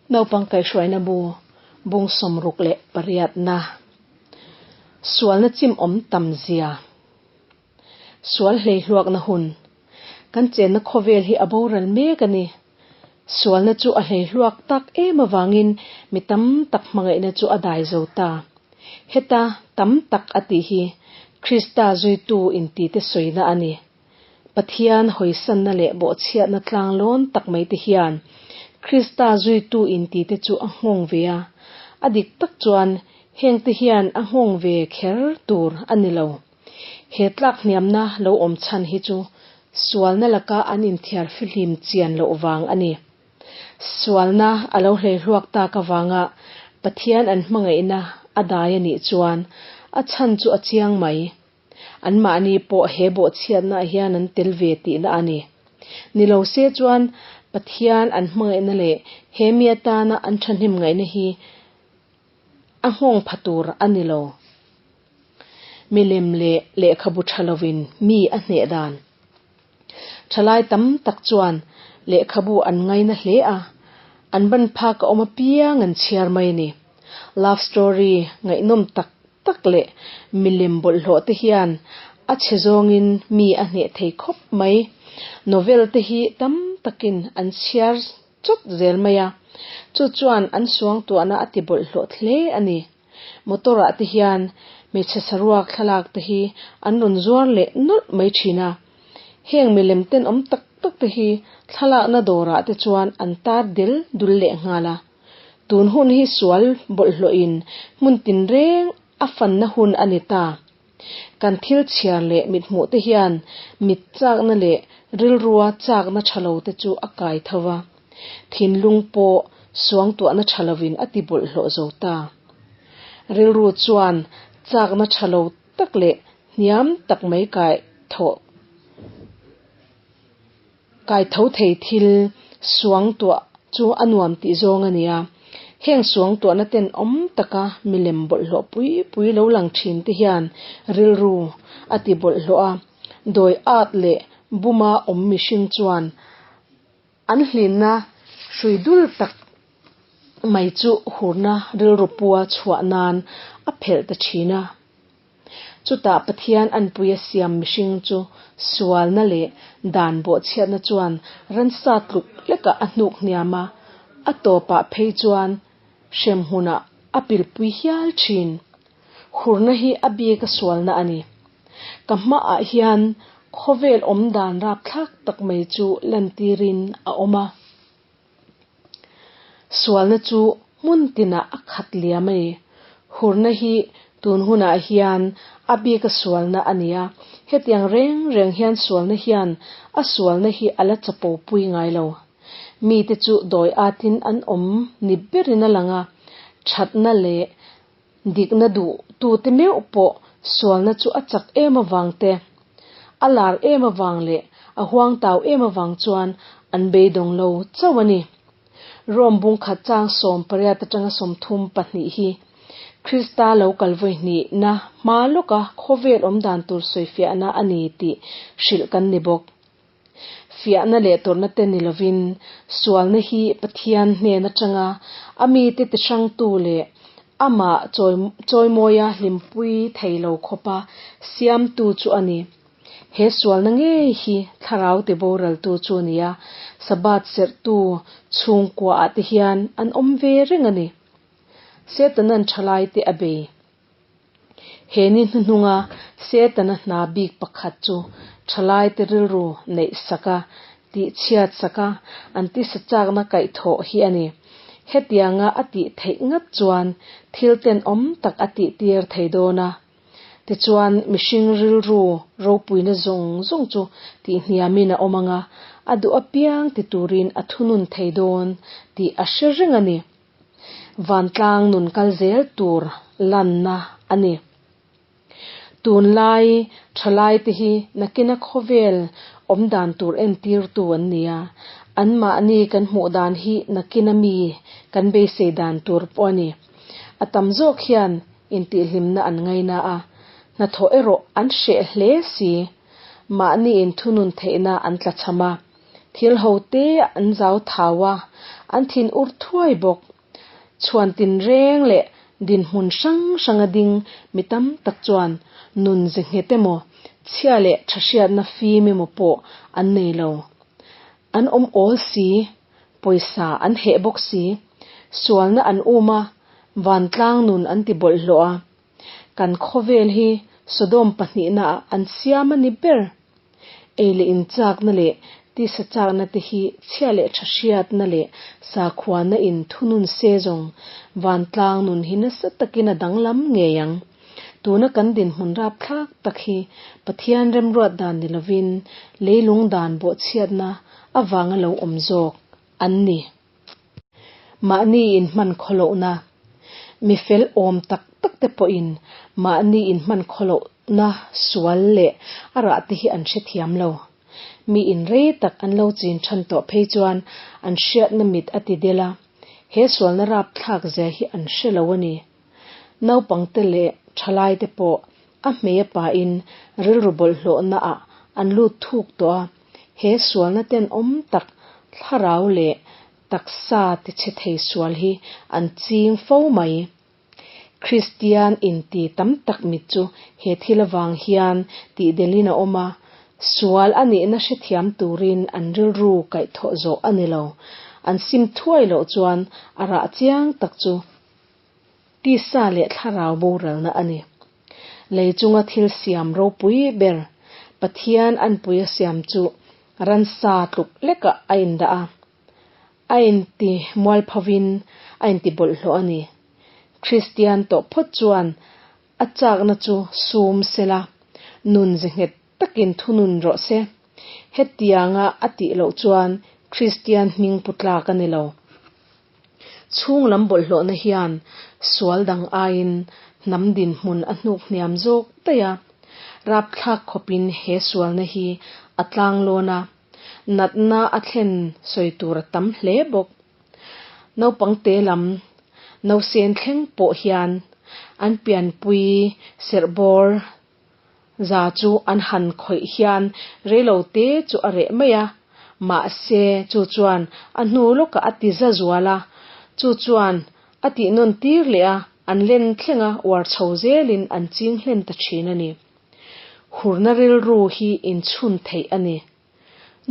Naupang kaihhruaina bu bung 68 na Sualna chim awm tam zia Sual hleihluakna hun Kan chenna khawvel hi a boral mek a ni. Sualna chu a hleihluak tak em avangin mi tam tak hmangaihna chu a dai zo ta. Heta tam tak a tih hi Krista zuitu intite sawina a ni. Pathian hawisanna leh bawhchhiatna tlanglawn tak mai te hian Krista zuitu intite chu a nghawng ve a, a dik tak chuan hengte hian a nghawng ve kher tur a ni lo. He tlak hniamna lo awm chhan hi chu sualna laka an inthiar fihlim chian loh vang a ni. Sualna a lo hleihluak tak avanga Pathian an hmangaihna a dai a nih chuan a chhan chu a chiang mai. Anmahni pawh he bawhchhiatnaah hian an tel ve tihna a ni. Ni lo se chuan Pathian an hmangaihna leh he mi atana an thahnem ngaihna hi a nghawng pha tur a ni lo. Milem leh lehkhabu tha lovin mi a hneh dan. Thalai tam tak chuan lehkhabu an ngaina hle a, an ban phak a awm apiang an chhiar mai a ni. Love story ngaihnawm tak tak leh milem bawlhhlawh te hian a chhe zawngin mi a hneh thei khawp mai. Novel te hi tam takin an chhiar chawt zel mai a, chu chuan an suangtuahna a ti bawlhhlawh hle a ni. Motor ah te hian hmeichhe saruak thlalak te hi an rawn zuar leh nawlh mai thin a, heng milem tenawm tak tak te hi thlalakna dawrah te chuan an tar del dul leh nghal a. Tun hun hi sual bawlhhlawhin hmun tinreng a fanna hun a ni ta. Kan thil chhiar leh mithmuh te hian mit chakna leh rilrua chakna tha lo te chu a kai tho va, thinlung pawh suangtuahna tha lovin a ti bawlhhlawh zo ta. Rilru chuan chakna tha lo tak leh hniam tak mai kai thawh Kai tho thei thil suangtuah chu a nuam tih zawng a nia. Heng suangtuahna ten awm taka milem bawlhhlawh pui pui lo lang thin te hian rilru a ti bawlhhlawh a, dawi at leh buma awm mihring chuan an hlinna hrui dul tak mai chu hurna rilru pua chhuah nan a phelh ta thin a. Chutah Pathian anpuia siam mihring chu sualna leh dan bawhchhiatna chuan ransa tluk lekah a hnuk hniam a, a tawpah phei chuan hremhmunah a pilpui hial thin. Hurna hi a bika sualna a ni. Ka hmaah hian khawvel awmdan rapthlak tak mai chu lantirin a awm a. Sualna chu hmun tinah a khat liam a ni. Hurna hi tun hunah hian a bika sualna a ni a, hetiang reng reng hian sualna hian a sualna hi a la chapo pui ngai lo. Mite chu dawi atin an awm ni berin a lang a, thatna leh Dikna duh tute meuh pawh sualna chu a chak em avang te, a lar em avang leh a huangtau em avang chuan an beidawng lo chauh a ni. Rome bungkhat chang 18 atanga 32 hi Krista lo kal vawi hnihna hma lawka khawvel awmdan tur sawifiahna a ni tih hrilh kan ni bawk. Fiahna leh tawrhna te ni lovin, sualna hi Pathian hnen atanga a mite tihrangtu leh amah chawimawia hlimpui thei lo khawpa siamtu chu a ni. He sualna ngei hi thlarau tiboraltu chu a ni a, Sabbath serhtu chhungkuaah te hian an awm ve reng a ni. Setanan thalaite a bei. He ni hnuhnunga Setana hna bik pakhat chu thalaite rilru neih sak a, tihchhiat sak a, an tisa chakna kaihthawh hi a ni. Hetianga a tih theih ngat chuan thil tenawm tak a tihtir thei dawn a. Tichuan mihring rilru ropuina zawng zawng chu tihhniamin a awm ang a, a duh apiang ti turin a thunun thei dawn tih a hre reng a ni. Vantlang nun kal zel tur lanna a ni. Tunlai thalaite hi nakina khawvel awmdan tur entirtu an ni a, anmahni kan hmuh dan hi nakina mi kan beisei dan tur pawh a ni. A tam zawk hian intihhlimna an ngaina a, hnathawh erawh an hreh hle si. Mahni inthunun theihna an tlachham a. Thil ho te an zau thau a, An thin ur thuai bawk. Chhuan tinreng leh dinhmun hrang hranga ding mi tam tak chuan nun ze nghet emaw, chhia leh tha hriatna fim emaw pawh an nei lo. An awm awl si, pawisa an heh bawk si, sualna an um a, vantlang nun an ti bawlhhlawh a. Kan khawvel hi Sodom pahnihnaah an siam a ni ber. Ei leh inchakna leh tisa chakna te hi chhia leh tha hriatna leh sakhuana in thunun se zawng vantlang nun hi nasa takin a danglam ngei ang. Tuna kan dinhmun rapthlak tak hi Pathian remruat dan ni lovin leilung dan bawhchhiatna avanga lo awm zawk an ni. Mahni inhman khawlohna, Mi fel awm tak tak te pawhin mahni inhman khawlohna sual leh a rah te hi an hrethiam lo. Mi inrei tak an lo chin than tawh phei chuan an hriatna mit a ti del a, he sualna rapthlak zia hi an hre lo a ni. Naupangte leh thalaite pawh a hmei a pain rilru bawlhhlawhna ah an lut thuk tawh a, he sualna tenawm tak thlarau leh taksa tichhe thei sual hi an ching fo mai. Kristian inti tam tak mit chu he thil avang hian tihdelin a awm a, sual a nihna hrethiam turin an rilru kaihthawh zawh a ni lo. An sim thuai loh chuan a rah chiang tak chu tisa leh thlarau boralna a ni. Lei chunga thil siam ropui ber Pathian anpui a siam chu ransa tluk lekah a indah a, a inti mualphovin a inti bawlhhlawh a ni. Kristian tawh phawt chuan a chakna chu sum sela, nun ze nghet takin thunun rawh se. Hetianga a tih loh chuan Kristian hming pu tlak a ni lo. Chhung lam bawlhhlawhna hian sual dang aiin hnam dinhmun a hnuk hniam zawk daih a. Rapthlak khawpin he sualna hi a tlanglawn a, natna a thlen sawi tur a tam hle bawk. Naupangte lam nausen thleng pawh hian an pianpui serhbawr Za chu an han khawih hian reilo te chu a reh mai a, mahse chu chuan a hnu lawkah a ti za zual a, chu chuan a tih nawn tir leh a, an len thleng a uar chho zelin an ching hlen ta thin a ni. Hurna rilru hi inchhun theih a ni.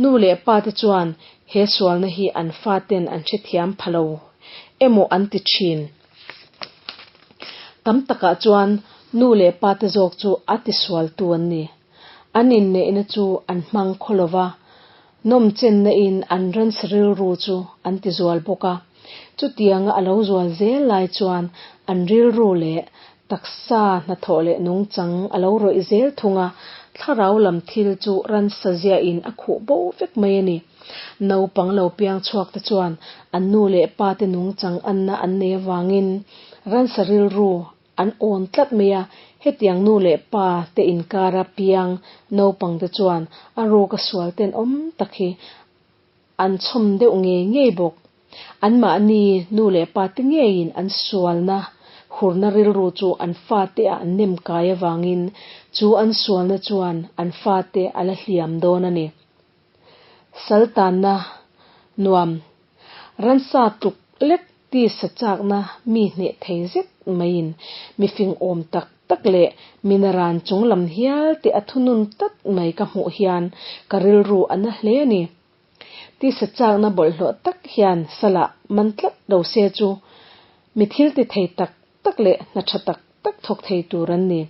Nu leh pa te chuan he sualna hi an faten an hrethiam pha lo emaw an ti thin. Tam takah chuan nu leh pa te zawk chu a tisualtu an ni. An inneihna chu an hmang khaw lo va, nawmchenna in an ransa rilru chu an tizual bawk a. Chutianga a lo zual zel lai chuan an rilru leh Taksa hnathawh leh nungchang a lo rawih zel thung a, thlarau lam thil chu ransa ziahin a khuh bo vek mai a ni. Naupang lo piang chhuak te chuan an nu leh pa te nungchang anna an nei avangin ransa rilru an awn tlat mai a, hetiang nu leh pa te inkara piang naupang te chuan a ruka sual tenawm tak hi An chhawm deuh ngei ngei bawk. Anmahni nu leh pa te ngeiin an sualna hurna rilru chu an fate ah an nem kai avangin chu an sualna chuan an fate a la hliam dawn a ni. Saltanna nuam ransa tluk lek tisa chakna mi hneh thei zet maiin mifing awm tak tak leh minaran chung lam hial te a thunun tlat mai ka hmuh hian ka rilru a na hle a ni. Tisa chakna bawlhhlawh tak hian salah man tlat lo se chu mi thil ti thei tak tak leh hna tha tak tak thawk thei tur an ni.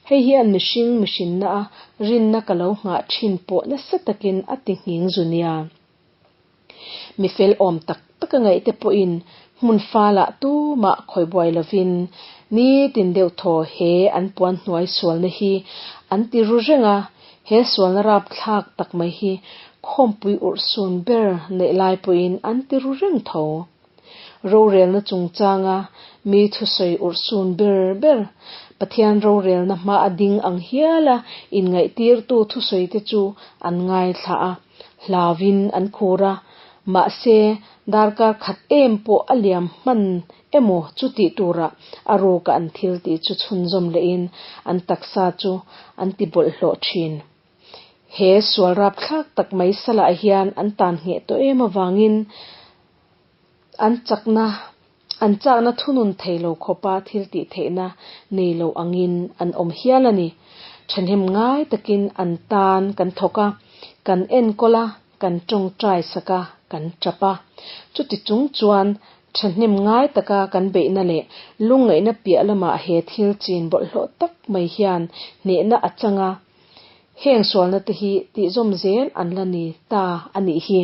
Hei hian mihring mihrinna a rinna ka lo nghah thin pawh nasa takin a ti nghing zu nia. Mi fel awm tak tak a ngaih te pawhin hmun falah tumah khawi buai lovin nitin deuh thaw he an puan hnuai sualna hi an ti ru reng a, he sualna rapthlak tak mai hi khawmpui urhsun ber neih lai pawhin an ti ru reng tho. Rorelna chungchanga mi thusawi urhsun ber ber, Pathian rorelna hma a ding ang hiala inngaihtirtu thusawi te chu an ngaithla a. Hlauvin an khur a, mahse darkar khat em pawh a liam hman emaw chu tih turah a ruka an thil tih chu chhunzawm lehin an taksa chu an ti bawlhhlawh thin. He sual rapthlak tak mai salah hian an tan ngheh tawh em avangin. An chakna, an chakna thunun thei lo khawpa thil tih theihna nei lo angin an awm hial a ni. Thahnem ngai takin an tan kan thawk a, kan enkawl a, kan tawngtai sak a, kan tap a. Chuti chung chuan thahnem ngai taka kan beihna leh lungngaihna piah lamah he thil chin bawlhhlawh tak mai hian hnehna a chang a, heng sualna te hi tihzawm zel an la ni ta a nih hi.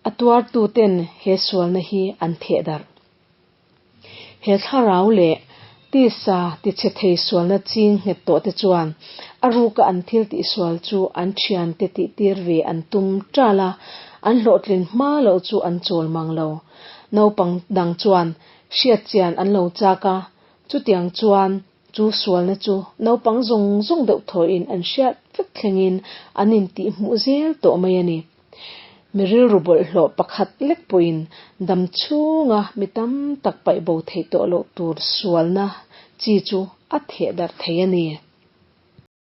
A tuartuten he sualna hi an theh darh. He thlarau leh tisa tichhe thei sualna ching nghet tawh te chuan a ruka an thil tihsual chu an thiante tihtir ve an tum ṭal a, an hlawhtlin hma loh chu an chawl mang lo. Naupang dang chuan hriatchian an lo chak a, chutiang chuan chu sualna chu naupang zawng zawng deuh thawiin an hriat vek thlengin an intihhmuh zel tawh mai a ni. Mi rilru bawlhhlawh pakhat lek pawhin dam chhunga mi tam tak paih bo theih tawh loh tur sualna chi chu a theh darh thei a ni.